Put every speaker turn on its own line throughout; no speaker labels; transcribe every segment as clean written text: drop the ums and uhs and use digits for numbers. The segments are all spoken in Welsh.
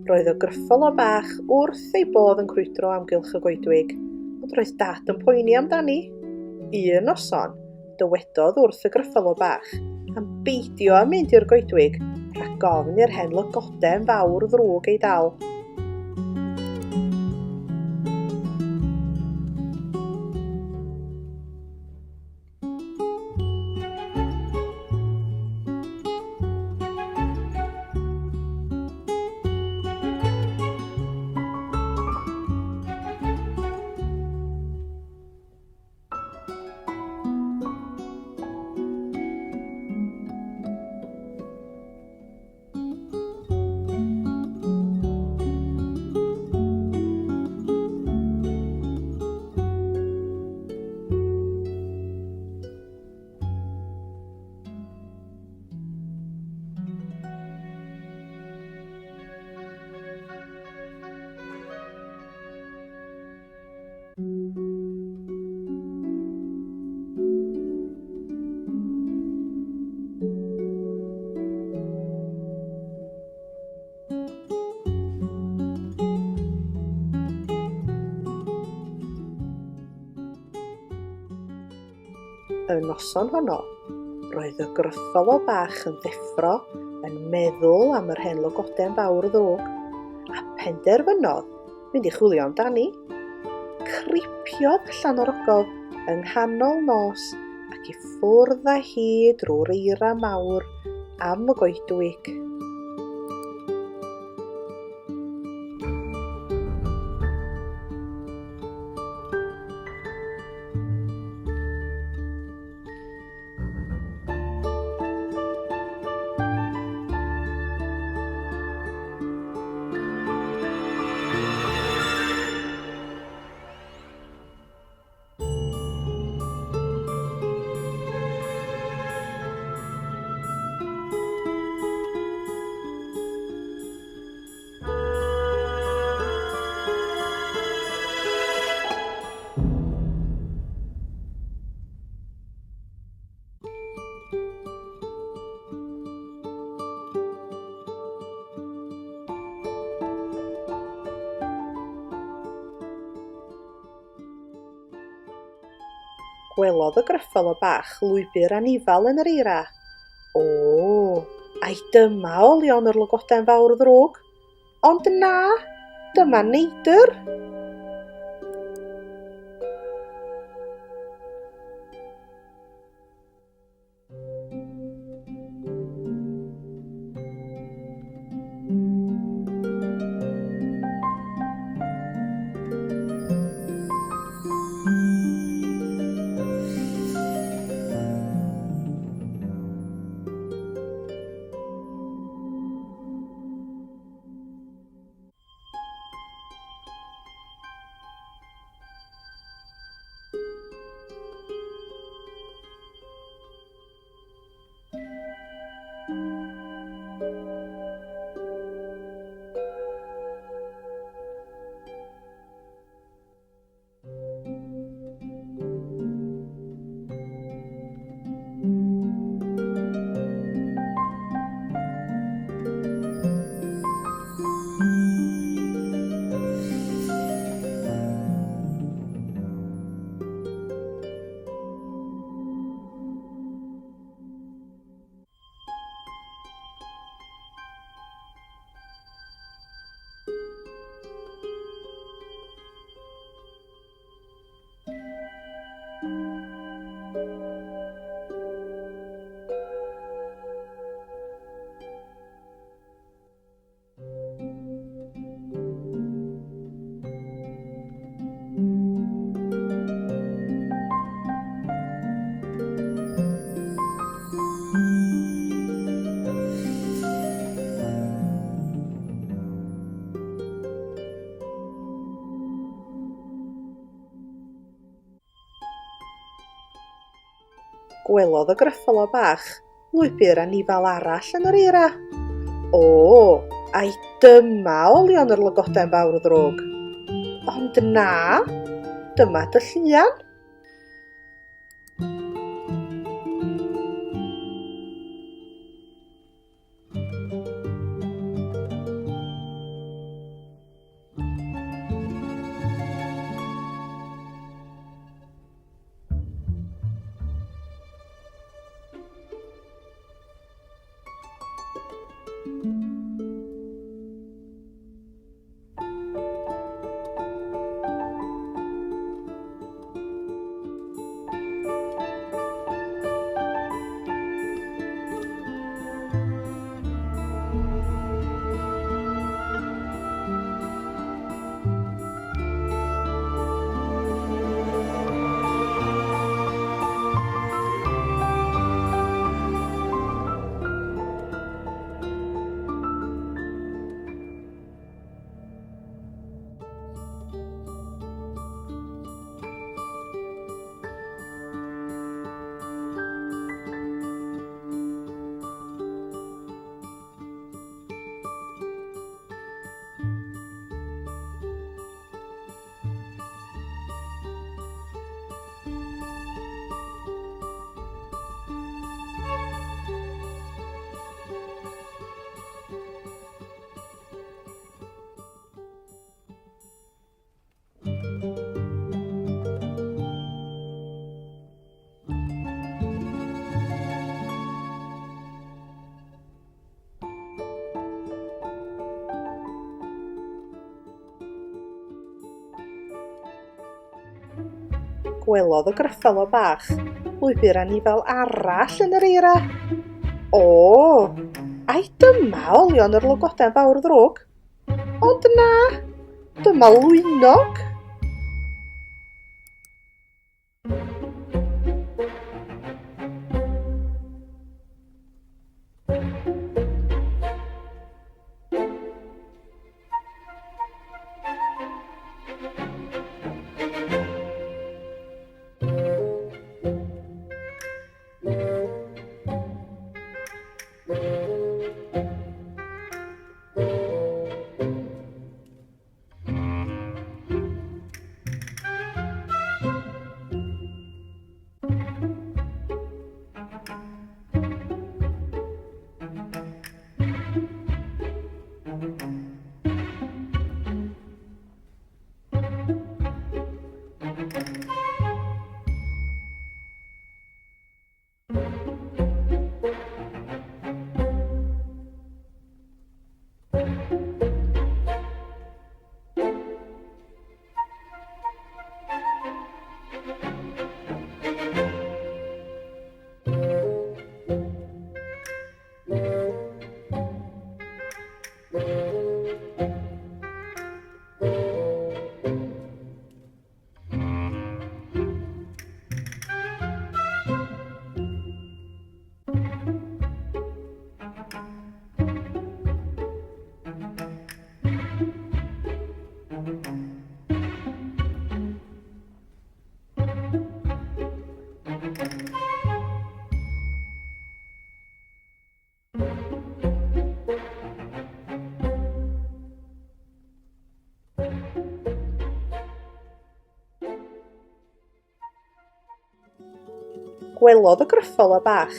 Roedd y gryffalo bach wrth ei bodd yn crwydro o amgylch y goedwig, ond roedd Dad yn poeni amdani. Un noson, dywedodd wrth y gryffalo bach am beidio â mynd i'r goedwig rhag ofn i'r hen lygoden fawr ddrwg ei dal. Y noson honno, roedd y gryffalo bach yn ddeffro yn meddwl am yr hen lygoden fawr ddrwg, a phenderfynodd mynd i chwilio amdani. Cripiodd allan o'r ogof yng nghanol nos ac i ffwrdd â hi drwy'r eira mawr am y goedwig. Gwelodd y gryffalo bach lwybr anifal yn yr eira. O, ai dyma olion yr lygoden fawr ddrwg? Ond na, dyma neidr! Gwelodd y gryffalo bach lwybr anifal arall yn yr eira. O, ai dyma olion yr lygoden fawr ddrwg? Ond na, dyma dylluan. Gwelodd y Gryffalo bach lwybr anifail arall yn yr eira. O, ai dyma olion yr lygoden fawr ddrwg? Ond na, dyma lwynog. Gwelodd y Gryffalo bach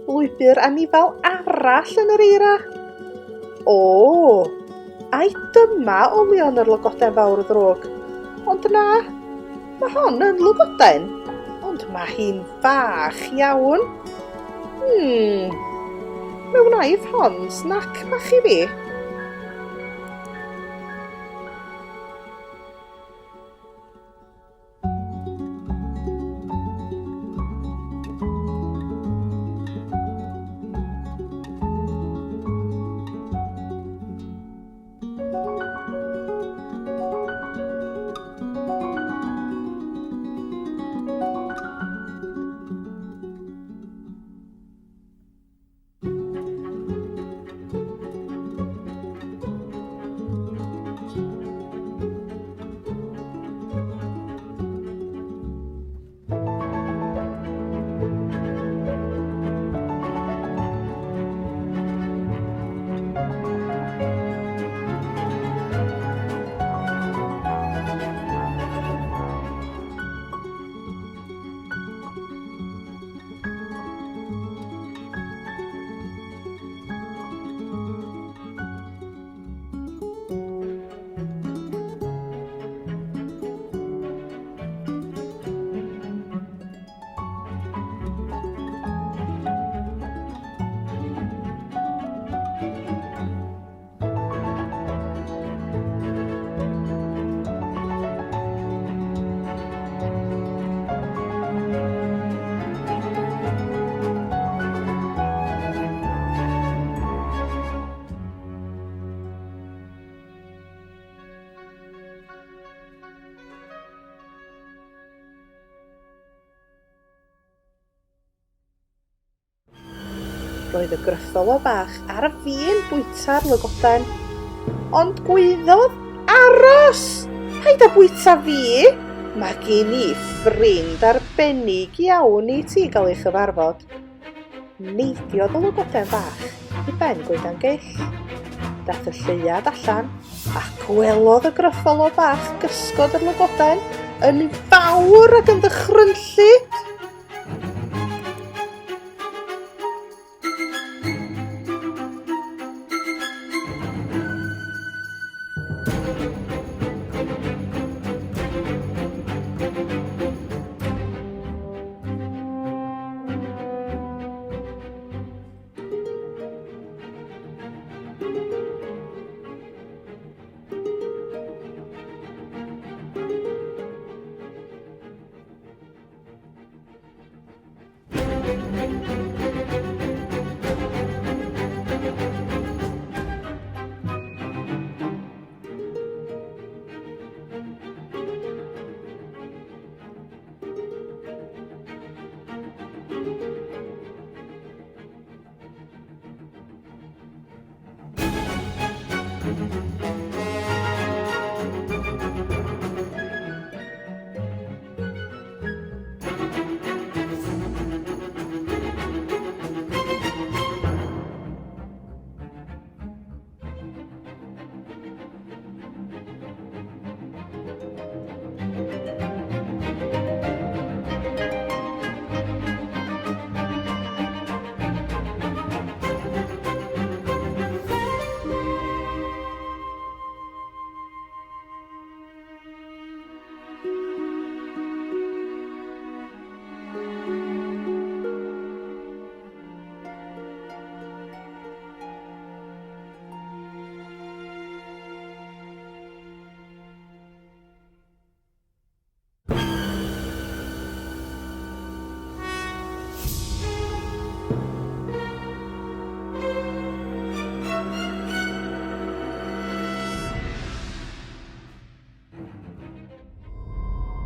lwybr anifail arall yn yr eira. O, ai dyma olion yr lygoden fawr ddrwg? Ond na, mae hon yn lygoden, ond mae hi'n fach iawn. Hmm, fe wnaiff hon snac bach i fi. Roedd y Gryffalo bach ar fin bwyta'r lygoden. Ond gwaeddodd, Aros! Paid â bwyta fi! Mae gen i ffrind arbennig iawn i ti gael ei chyfarfod. Neidiodd y lygoden fach i ben goedan gyll. Daeth y lleuad allan a gwelodd y Gryffalo bach gysgod yr lygoden yn fawr ac yn ddychrynllyd.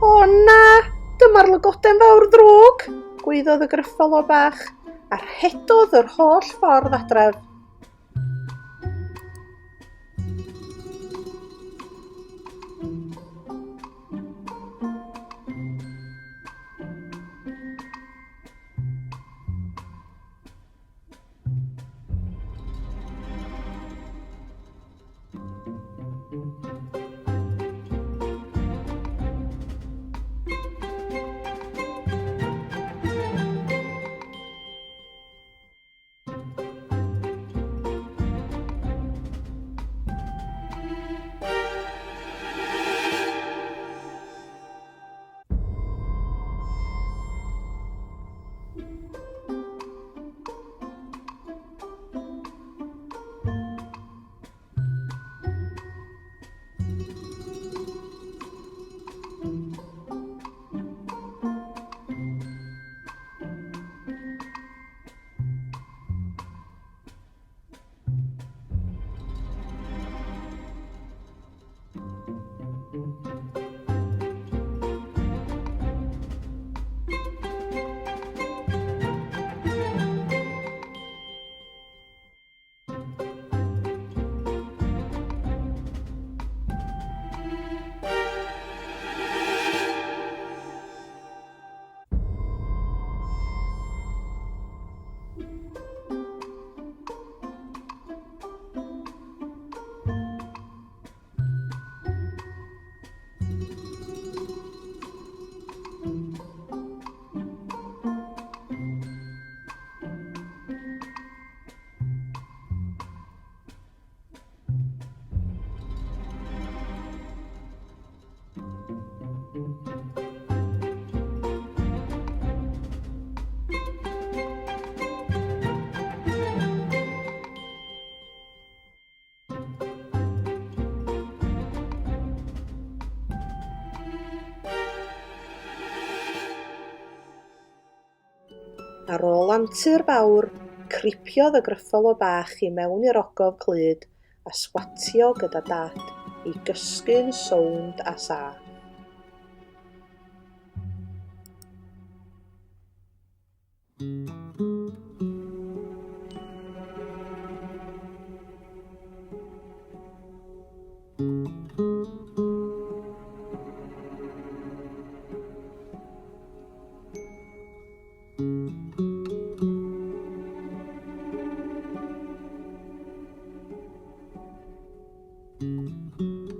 O na! Dyma'r lygoden fawr ddrwg! gwaeddodd y Gryffalo bach, a rhedodd yr holl ffordd adref. Ar ôl antur fawr, cripiodd y Gryffalo bach i mewn i'r ogof clyd a swatio gyda Dad i gysgu'n sownd a saff. Thank you.